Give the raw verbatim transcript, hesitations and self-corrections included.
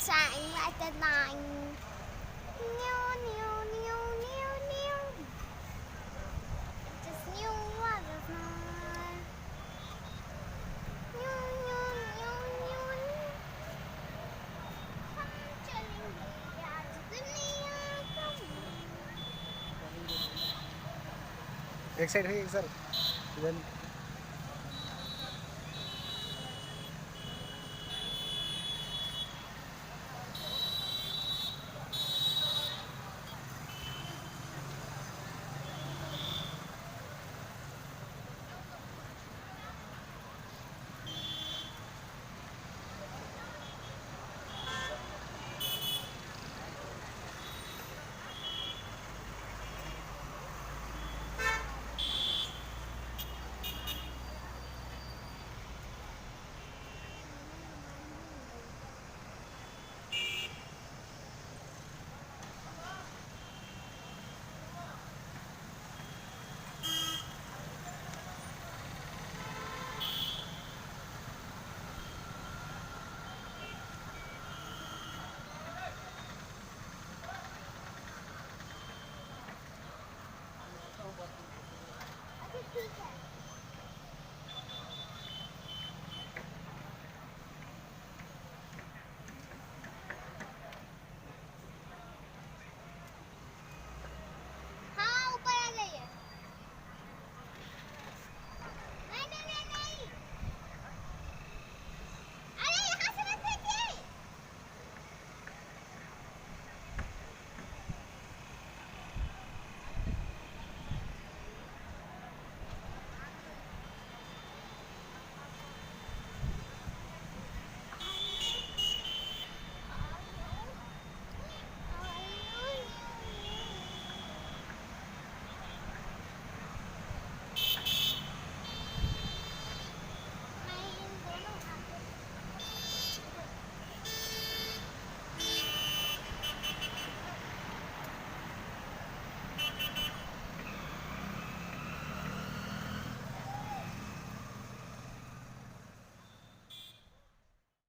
Shine like a nine. New, new, new, new, new. Just new was a smile. New, new, new, new, new. हम चलेंगे आज दुनिया का एक side है, एक सर इधर।